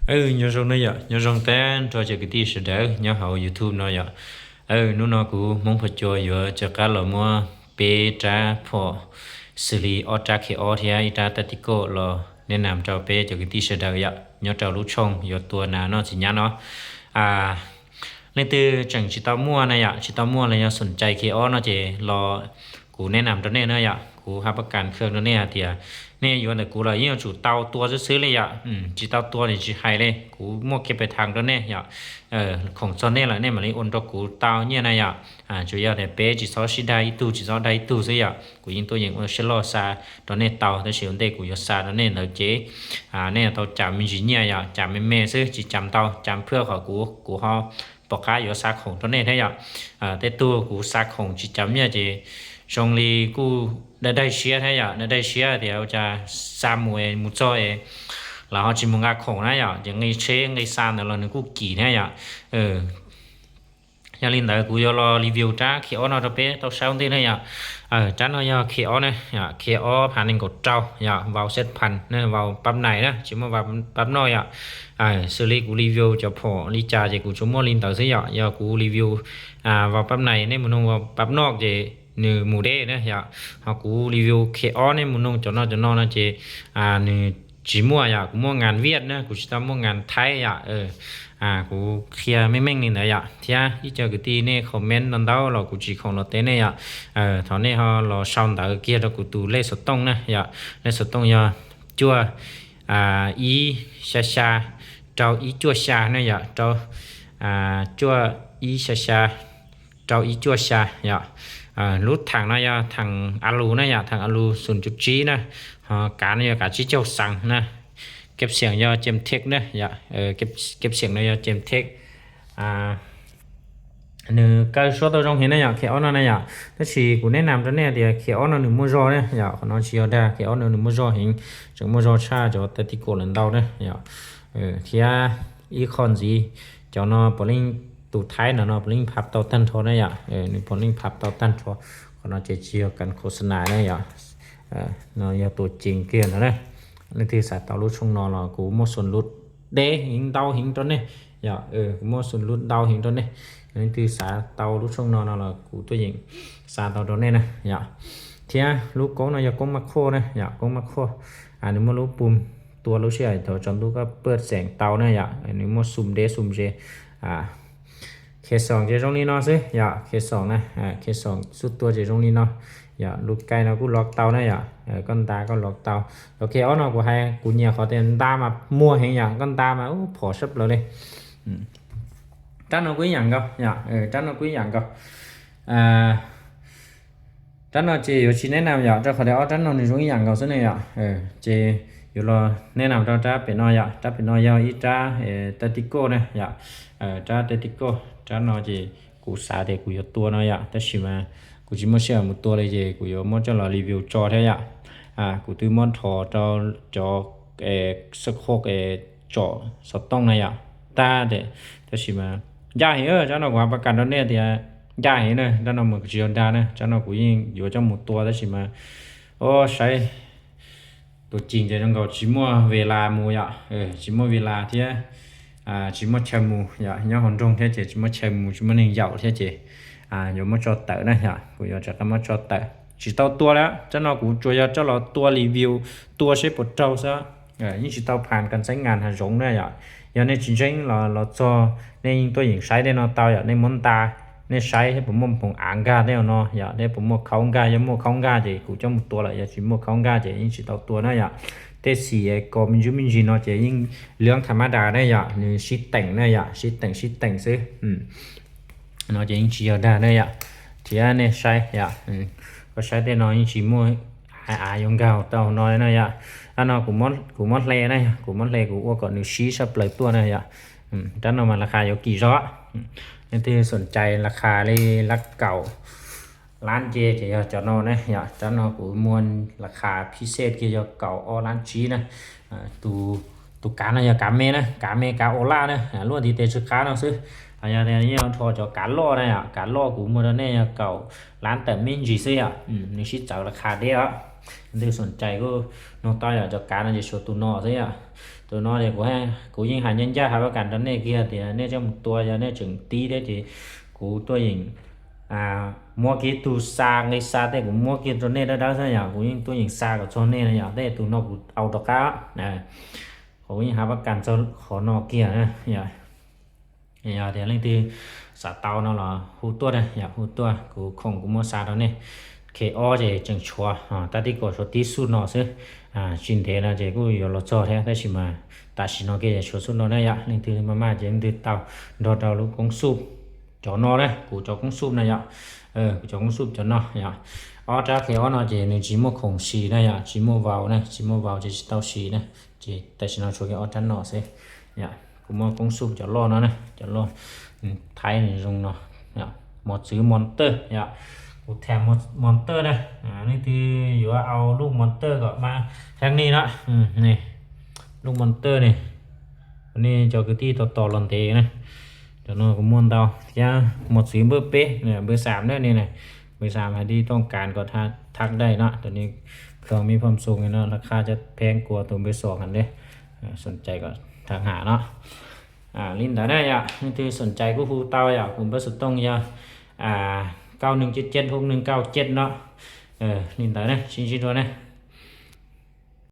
Aw, nyob zoo na yom, nyob zoo tag nrho cov kwv tij sawv daws nyob hauv YouTube no yom. Aw, hnub no kuv Hmoob Phua Cua yuav rov qab los muab peb rab phom xws li ob rab khe ob thiab ib rab tactical los nej nam rau peb cov kwv tij sawv daws yom, nyob rau lub tshooj yuav tua nas noj txiv nyab no. Leej twg tseem tsis tau muaj na yom, tsis tau muaj los yog xoom cai khe ob no ces los kuv nej nam rau nej na yom, kuv hab pab kas khaj rau nej hais tias nej yuav ntawm kuv los yeej yuav tsum tau tua xwb xwb li yom, tsis tau tua ces tsis hais li, kuv muaj kiag pes thas rau nej yom. Khoom txog nej lawm nej mam li ua rau kuv tau nyiaj na yom. Tsuas yog tias peb tsis txhob sib dag ib tug tsis txhob dag ib tug xwb yom, kuv yeej tuaj yeem ua siab loj xa rau nej tau, tab sis ua ntej kuv yuav xa rau nej ntawd ces nej yuav tau cam me ntsis nyiaj yom, cam me me xwb tsis cam ntau, cam phwj qhov kuv kuv ho pom qab yuav xa khoom rau nej thiab yom. Tej tug kuv xa khoom tsis cam nyiaj ces zoo li kuj daig daig siab thiab yom, daig daig siab tias ua cas xa mus mus txog es lawv ho tsis mus nqa khoom na yom, ces nqi tsheb nqi xa ntawd los nws kuj kim thiab yom. Yog li ntawd kuv yuav los review rab khe ob no rau peb tau saib ua ntej na yom. Rab no yog khe ob na, khe ob phav nees nkaum rau yom, vau xet phan na, vau pab nais na, tsis muaj vau pab noj yom. Xws li kuv review cov phom li cas ces kuv tsuas muaj li ntawd xwb yom, yog kuv review vau pab nais nej mus noog vau pab noj ces nws mus deb na yom. Ho kuv review khe ob nej mus noog cov no cov no no ces nws tsis muaj yom, kuv muaj ngas viaj na, kuv tsis tau muaj ngas thaib yom. Kuv qhia meej meej li ntawd yom, thiab ib co kwv tij nej comment ntau ntau los kuv tsis khoom los teb nej yom. Thov nej ho los sau ntawv kiag rau kuv tus lej xov tooj na yom, lej xov tooj yog cuaj ib xya xya rau ib cuaj xya na yom, rau cuaj ib xya xya rau ib cuaj xya yom. Lub theem no yog theem a lus na yom, theem a lus xoom cuv tsib na, ho kav no yog kav tsib caug xees na, keb xeem yog cem thej na yom, keb xeem no yog cem thej. Nws kaw suab tau zoo heev na yom, khe ob no na yom, tab sis kuv nej nam rau nej tias khe ob no nws muaj zog na yom, qhov no tsis yog dag, khe ob no nws muaj zog heev, tseem muaj zog tshaj cov tactical lawm ntau na yom. Thiab ib qho ntxiv, cov no puav leej tus thaib no no puav leej phab tau tag nrho na yom, nws puav leej phab tau tag nrho, qhov no ces tsis yog kas khos nas na yom. No yog tus ceev kiag no na. Leej twg xav tau lub tshooj no los kuv muaj xoom lub deb heev ntau heev rau nej yom, kuv muaj xoom lub ntau heev rau nej. Leej twg xav tau lub tshooj no no los kuv tuaj yeem xa tau rau nej na yom. Thiab lub koob no yog koob maj khuaj na yom, koob maj khuaj, nws muaj lub pum tua lub sij hawm thaum tsaus ntuj koj paj xeem tau na yom, nws muaj xum deb xum ze. Khe xoom ces zoo li no xwb yom, khe xoom na, khe xoom xub tua ces zoo li no yom, lub kaij no kuj lov tau na yom, koj nta koj lov tau. Cov khe ob no kuv hais kuv nyiam qhov tias nta mas muag heev yom, koj nta mas ub phom sab plaws li. Rab no kuj ib yam nkaus yom, rab no kuj ib yam nkaus. Rab no ces yuav tsis neb nam yom, rau qhov tias ob rab no nws zoo ib yam nkaus xwb ne yom. Ces yuav los neb nam rau rab pem no yom, rab pem no yog ib rab tactical na yom, rab tactical. Rab no ces kuv xav tias kuv yuav tua no yom, tab sis mas kuv tsis muaj sij hawm mus tua li ces kuv yuav muab coj los review tso thiab yom. Kuv twb muab rho rau cov xab khoj tsom xov tooj na yom, tag ces, tab sis mas ncaj heev, rab no kuv hais pab kas rau nej tias ncaj heev na, rab no mas kuv tsis yog dag na, rab no kuv yeej yuav coj mus tua tab sis mas o saib tus ceev ces zoo nkaus tsis muaj ves las mus yom, tsis muaj ves las thiab tsis muaj chaw mus yom, nyob hauv nroog thiab ces tsis muaj chaw mus, tsis muaj neeg yaum thiab ces yuav muab tso tawm na yom, kuv yuav rov qab muab tso tawm. Tsis tau tua lawm, rab no kuv tsuas yog coj los tua review, tua seb puas raug xwb. Yeej tsis tau phas kas xeeb ngas hav zoov na yom. Yog nej tsis ntseeg los los txog nej yeej tuaj yeem saib tej no tau yom, nej muab nta, nej saib thiab puas muaj phoom av nkag tej no yom, thiab puas muaj khaub nkag, yog muaj khaub nkag ces kuv coj mus tua lawm, yog tsis muaj khaub nkag ces yeej tsis tau tua na yom. Tej xim ko me ntsis me ntsis no ces yeej lwb tham mab das na yom, nws sib teem na yom, sib teem sib teem xwb. No ces yeej tsis yog dag na yom. Thiab nej saib yom, koj saib tej no yeej tsis muaj av yuav nkag tau no na yom. Rab no kuv muab hle na yom, kuv muab hle kuv ua kom nws sib sab plaws tuaj na yom. Rab no mas las khas yuav kim zog. Leej twg xoom cai las khas li lab kaum lab nce ces yog cov no na yom. Rab no kuv muag las khas phib xej kiag yog kaum ob lab tsib na. Tus kav no yog kav me na, kav me kav ua laj na, luaj ntiv tes tsw qab no xwb. Yog rho cov kav loj na yom, kav loj kuv muag rau nej yog kaum lab tawm me ntsis xwb yom, nws sib txawv las khas deb os. Leej twg xoom cai kuj nug tau yom, cov kav no ces suav tus no xwb yom. Tus no ces kuv, kuv yeej hais ncaj ncaj hais pab kam rau nej kiag tias nej coj mus tua yog nej tseem tib thiab ces kuv tuaj yeem muab kiag tug xa nqi xa tej kuv muab kiag rau nej dawb dawb xwb yom, kuv yeej tuaj yeem xa kom txog nej no yom, tej tus no kuv au rov qab. Kuv yeej hais pab kam txog qhov no kiag na yom. Yog tias leej twg xav tau no los hu tuaj na yom, hu tuaj kuv khoom kuv muab xa rau nej. Khe ob ces tseem tshuav, tab tib kom tshuav tib xub no xwb. Tsis ntev no ces kuj yuav los txog thiab tab sis mas tam sim no kiag ces tshuav xub no na yom. Leej twg maj maj ces leej twg tau nrog rau lub koob xub cov no na, kuv cov koob xub na yom. Kuv cov koob xub cov no yom. Ob rab khe ob no ces nws tsis muaj khoom sis na yom, tsis muaj vau na, tsis muaj vau ces tsis tau sis na. Ces tam sim no tshuav kiag ob rab no xwb. Kuv muab koob xub cov loj no na, cov loj Thaib zoo no, mos txwv mos tawj yom. Kuv tham mos tawj na, leej twg yuav au lub mos tawj kom mas heev li no, lub mos tawj ne, nej cov kwv tij tos tos los ntev na. Cov no kuv muaj ntau thiab, mos txwv npawb peb, npawb xam na ne, npawb xam hais li tooj kas kom thab daim no, tus ni kho mib phom xoo no laj qhab cov pheeb kua tus npawb xom heev li, xoom cai kom thab ham no. Li ntawd na yom, leej twg xoom cai kuj hu tau yom, kuv npawb xov tooj yog kauj neeg ciaj ciaj hub neeg kauj ciaj no. Li ntawd na, sib ntsib dua na.